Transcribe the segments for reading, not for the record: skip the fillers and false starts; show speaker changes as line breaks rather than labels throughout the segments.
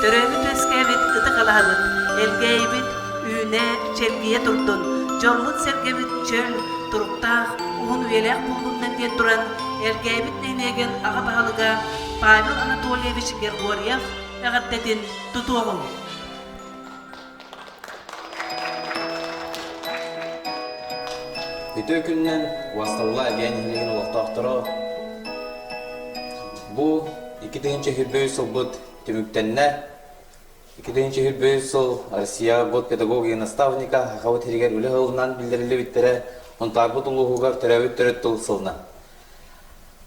Төрөөбүт-үөскээбит ытык алаһабыт, Элгээйибит үүнэ, чэлгийэ турдун, дьоммут-сэргэбит чөл, туруктаах, уһун үйэлээх буоллуннар диэн туран, Элгээйибит нэһилиэгин аҕа баһылыга Павел Анатольевич Гергорьев эҕэрдэтин тутуоҕуҥ!
Үтүө күнүнэн Уосталла Элгээйи нэһилиэгин олохтоохторо бу 2023 сылбыт түмүктэннэ. 2023 сыл Россия год педагога и наставника Сахабыт сиригэр үлэ сылынан биллэриллибиттэрэ Сунтаарбыт улууһугар төрөөбүт төрүт тыл сылынан.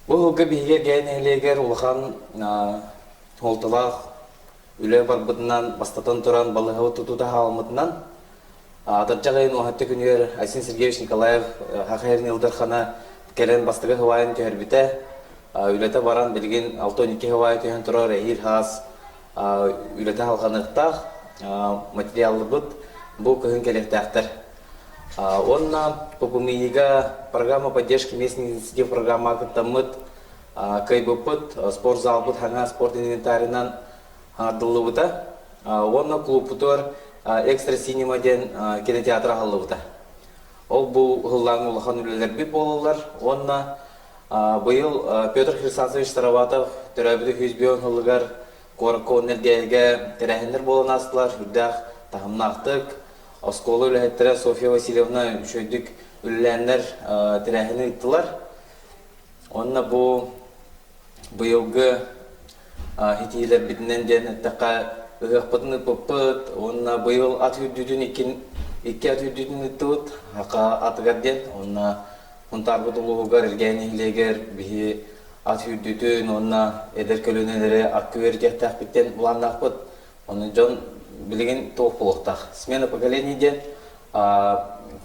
Бу сылга биһиги Элгээйи нэһилиэгэр улахан суолталаах Үлэ барбытынан, бастатан туран, балыыһабыт тутуута хаалмытынан, атырдьах ыйын уһатты күнүгэр Айсен Сергеевич Николаев Саха сирин Ил Дархана кэлэн бастакы хыбаайын түһэрбитэ. Үлэтэ баран, билигин 62 хыбаайы түһэн турар эһиил хаас үлэтэ халҕаныахтаах. Материалларбыт бу кыһын кэлиэхтээхтэр. Уонна ППМИ-га программа поддержки местных инициатив программаҕа кыттаммыт Кыайбыппыт, спортзалбыт хаҥа спорт инвентарынан аҥардыллыбыта уонна клубпутугар Экстра Синема диэн кинотеатр аһыллыбыта. Ол бу ыһыллааҥҥа улахан үлэлэрбит буолаллар уонна быйыл Петр Хрисанцевич Староватов төрөөбүтэ 105 сылыгар куоракка уонна Элгээйигэ тэрээһиннэр буолан аастылар, үрдээх таһымнаахтык. Оскуола үлэһиттэрэ Софья Васильевна үчүгэйдик үлэлээннэр тэрээһини ыыттылар. Уонна бу быйылгы итиилэрбитинэн диэн эттэххэ, ыһыахпытын ыыппыппыт уонна быйыл ат үрдүтүн икки ат үрдүтүн ыыттыбыт Хака атыгар диэн. Уонна Сунтаарбыт улууһугар Элгээйи нэһилиэгэр биһи ат үрдүтүн уонна эдэр көлүөнэлэри акка үөрэтиэхтээхпит диэн былааннаахпыт. Ону дьон билигин туох буолуохтаах? Смена поколений диэн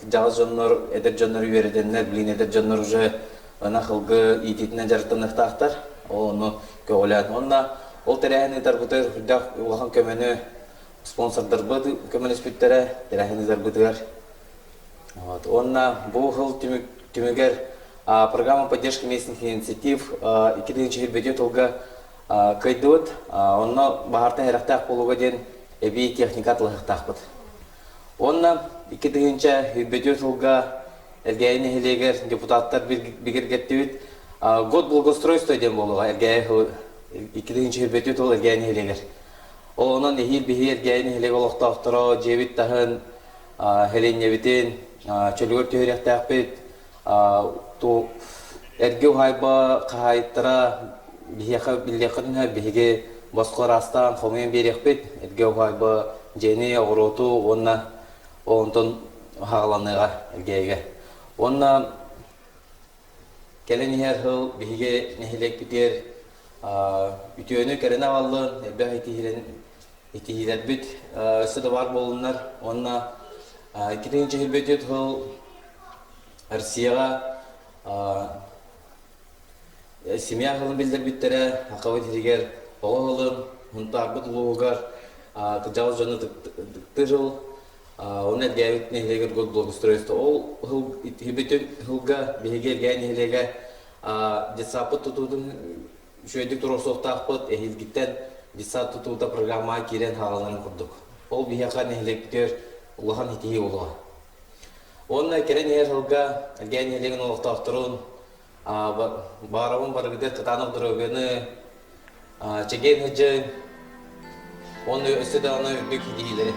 дьаҕас дьоннор, эдэр дьоннор үөрэтэннэр, билигин эдэр дьоннор уже ынах ылгы иитиитинэн дьарыктаныахтаахтар. Ол ону көҕүлээн. Уонна ол тэрээһин ыытарбытыгар үрдээх улахан көмөнү спонсордарбыт көмөлөспүттэрэ тэрээһин ыытарбытыгар. Вот. Уонна бу сыл түмүгэр программа поддержки местных инициатив 2024 тылга кыайдыбыт. Онно баһаарта сэрэхтээх буолууга диэн эбии техника атылаһыахтаахпыт. Уонна 2024 сылга Элгээйи нэһилиэгэр депутаттар бигэргэттибит Год благоустройства диэн буолуоҕа Элгээйи 2024 сыл Элгээйи нэһилиэгэр. Ол онон эһиил биһиги Элгээйи нэһилиэгэ олохтоохторо дьиэбит таһын, сэлиэнньэбитин чөлүгэр түһэриэхтээхпит. Эргэ уһаайба хаһаайыттара биһиэхэ биллиэххитин сөп, биһиги босхо ыраастаан хомуйан биэриэхпит. Эргэ уһаайба дьиэни, оҕуруоту уонна онтон хааланыаҕа Элгээйигэ. Уонна кэлэн иһэр сыл биһиги нэһилиэкпитигэр үтүөнү кэрэни аҕаллын, элбэх итиһиилэрбит өссө да баар буоллуннар. Уонна 2024 сыл Россияҕа семья сылын биллэрбиттэрэ, Сахабыт сиригэр оҕо сылын, Сунтаарбыт улууһугар кырдьаҕас дьону ытыктыыр сыл, уонна Элгээбит нэһилиэгэр год благоустройства. Ол сыл бүтүн сылга биһиги Элгээйи нэһилиэгэ детсадпыт тутуутун үчүгэйдик туруорсуохтаахпыт, эһиилгиттэн детсад тутуута программаҕа киирэн хаалалларын курдук. Ол биһиэхэ нэһилиэкпитигэр улахан ситиһии буолуоҕа. Уонна кэлэн иһэр сылга Элгээйи нэһилиэгин олохтоохторун баарабын барыгытыгар кытаанах доруобуйаны, чэгиэн сылдьыҥ уонна өссө даҕаны үрдүк ситиһиилэри.